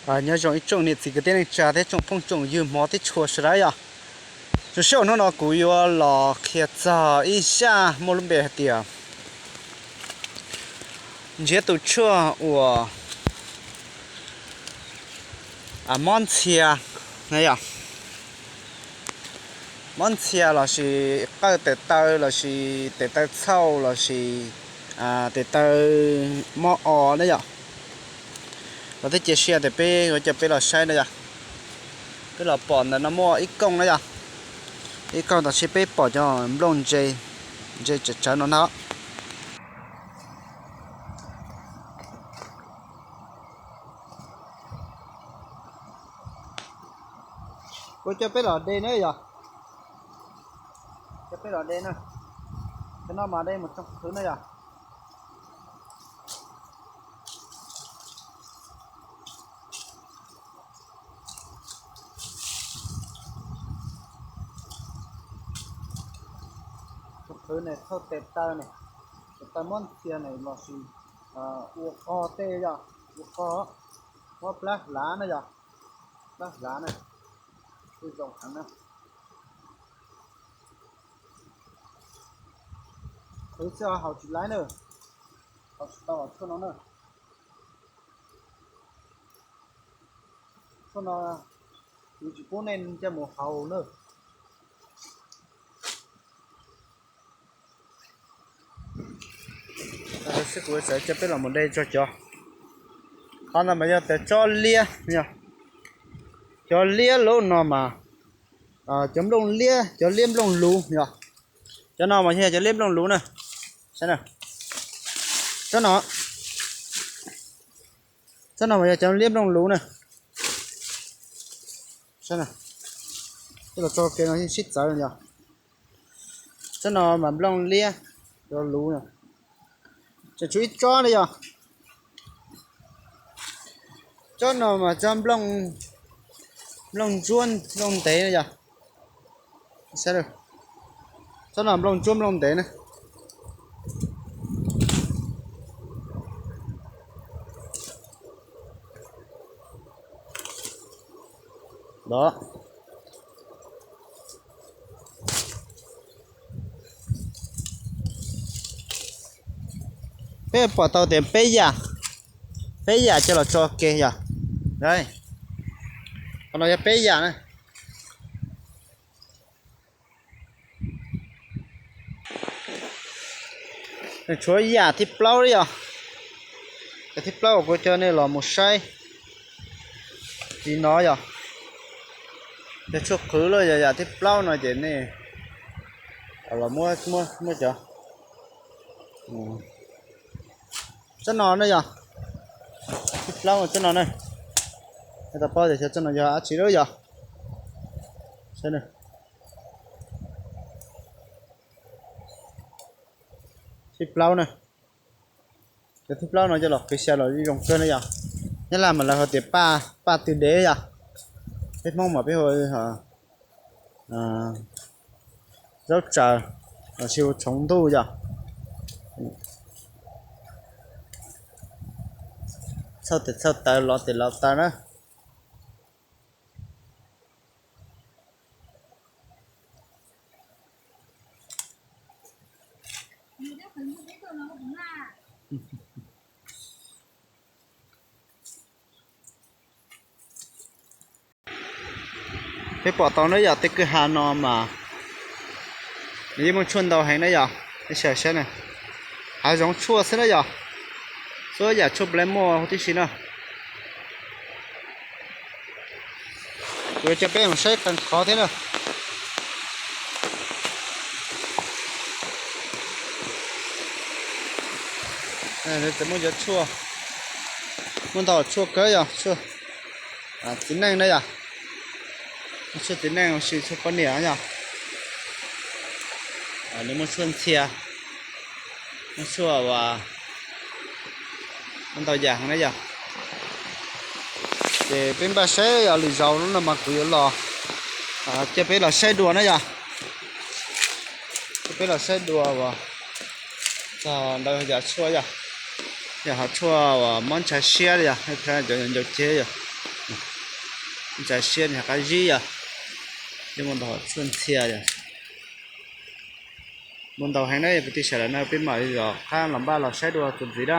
Nyob zoo ib tsoom niam txiv kwv tij neej tsa thiab tsoom phooj tsoom ywg hmov thiab tshua sawv daws yom. Zoo siab uas hnub no kuv yuav los qhia txog ib zaj muaj lub npe hais tias nrhiav tus tshuaj uas mob ntxhia na yom. Mob ntxhia lossis qawj tes taw lossis tes taw txhauj lossis tes taw mob o na yom. Los thiab cia siab tias peb yuav coj peb los saib na yom. Peb los pom ntawm no muaj ib kooj na yom. Ib kooj tab sis peb pom cov nplooj ntse, ntse tsawv tsawv no ntag. Kuv coj peb los de na yom. Coj peb los de na. Cov no mas de mus tsoo qhwv na yom. Tsoo qhwv ne, txhauj tes taw ne, tes taw mob ntxhia ne lossis ua qog tej yom, ua qog, muab plab hlav na yom, plab hlav na, kuj zoo heev na. Qhwv xwb haus tsis laiv na, haus tsis tau tshuaj no na. Tshuaj no kuv tsis pub nej coj mus haus na. Xwb kuv txawm coj peb los mus de tso cov, qhov no mas yog tias tsob liab, cov liab lub no mas, cov nplooj liab, cov liab nplooj luv yom. Cov no mas yog cov liab nplooj luv na. Saib na, tsob no, tsob no mas yog cov liab nplooj luv na. Saib na, los tso ke no yeej sib txawv yom. Tsob no mas nplooj liab, cov luv, tseem tshuav ib tsob na yom. Tsob no mas tsob nplooj ntsuab nplooj ntev na yom. Tsob no nplooj ntsuab nplooj ntev na. Peb pom tau tias peb yam, peb yam coj los tso ke yom. Qhov no yog peb yam na. Tshuav yam thib plaub yom. Yam thib plaub uas kuv coj nej los mus saib tiv no yom. Yog tshuaj qhwv los yog yam thib plaub no ces nej los muab, muab cov, tsob no na yom. Thib plaub tsob no na. Nej tau paub tias xyov tsob no yog dab tsi lawm yom. Thib plaub na. Cov thib plaub no coj los qhwv xyaw los zoo kawg na yom. Nyab Laj mas lawv hu tias paj, paj tw dev yom. Peb Hmoob mas peb hu zaub tsaws lossis hu tshoov ntuj yom. Txhauj tes txhauj taw, lov tes lov taw na. Peb pom tau na yom, tej kwj ha no mas nws yeej muaj tshuaj ntau heev na yom. Nej saib na, hav zoov tshuaj xwb na yom. Txhua yam tshuaj puav leej muaj huv tib si na. Kuv coj peb mus saib qee qhov thiab na. Txawm muaj cov tshuaj, muaj ntau tshuaj kawg yom, tshuaj txiv neej na yom. Muaj tshuaj txiv neej los sis tshuaj poj niam yom. Nws muaj tshuaj ntxhia, muaj tshuaj uas muaj ntau yam heev na yom. Ces peb npaj saib yom, lwm zaus no mas kuv yuav los coj peb los saib dua na yom. Coj peb los saib dua uas txog ntau yam tshuaj yom. Yog hov tshuaj uas mob ntshav siab yom, cov ncaus ceg yom. Ntxav siab nws qab zib yog, yeej muaj ntau txhua ntxhia yog. Muaj ntau heev na, yog peb tij sawv daws no peb mam li zov qab los npaj los saib dua txuas ntxiv na.